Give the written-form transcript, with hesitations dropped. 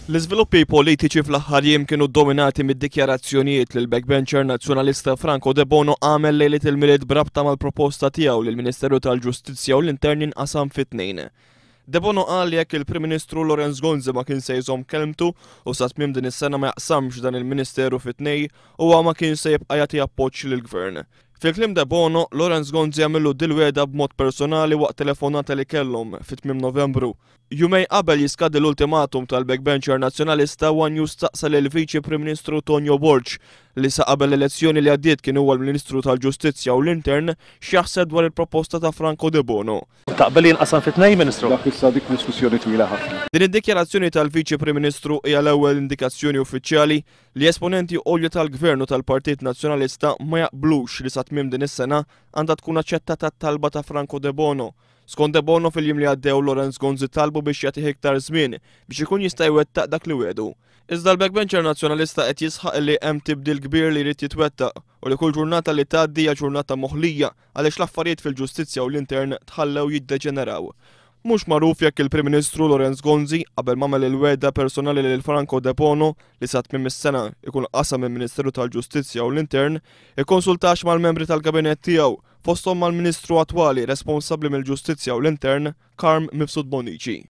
L-iżviluppi politiċi fl-aħħar jiem kienu ddominati mid-dikjarazzjonijiet li l-backbencher Nazzjonalista Franco Debono għamel lejliet il-Milied b'rabta mal-proposta tiegħu li l-Ministeru tal-Ġustizzja u l-Intern jinqasam fi tnejn. Debono qal li jekk il-Prim Ministru Lawrence Gonzi ma kien se jżomm kelmtu u sa tmiem din is-sena ma jaqsamx dan il-Ministeru fi tnej, huwa ma kienx se jibqa' jagħti appoġġ lill-Gvern. Fi kliem Debono, Lawrence Gonzi għamillu dil-wegħda b'mod personali waqt telefonata li kellhom fi tmiem Novembru. Jumejn qabel jiskadi l-ultimatum tal-backbencher Nazzjonalista, one News staqsa lill-Viċi Prim Ministru Tonio Borg, li sa qabel l-elezzjoni li għaddiet kien huwa l-Ministru tal-Ġustizzja u l-Intern, x'jaħseb dwar il-proposta ta' Franco Debono. Taqbel li jinqasam fi tnejn, Ministru? Dak issa dik diskussjoni twila ħafna. Din id-dikjarazzjoni tal-Viċi Prim Ministru hija l-ewwel indikazzjoni uffiċjali li esponenti għolja tal-Gvern u tal-Partit Nazzjonalista ma jaqblux li sa tmiem din is-sena għandha tkun aċċettata t-talba ta' Franco Debono. Skont Debono fil-jiem li għaddew Lawrence Gonzi talbu biex jagħtih iktar żmien biex ikun jista' jwettaq dak li wiegħdu. Iżda l-backbencher Nazzjonalista qed jisħaq li hemm tibdil kbir li jrid jitwettaq u li kull ġurnata li tgħaddi hija ġurnata moħlija għaliex l-affarijiet fil-ġustizzja u l-intern tħallew jiddeġeneraw. Mhux magħruf jekk il-Prim Ministru Lawrence Gonzi, qabel m'għamel il-wegħda personali lil Franco Debono li sa tmiem is-sena jkun qasam il-Ministeru tal-Ġustizzja u l-Intern, ikkonsultax mal-membri tal-Kabinett tiegħu, fosthom mal-Ministru attwali responsabbli mill-Ġustizzja u l-Intern, Carm Mifsud Bonnici.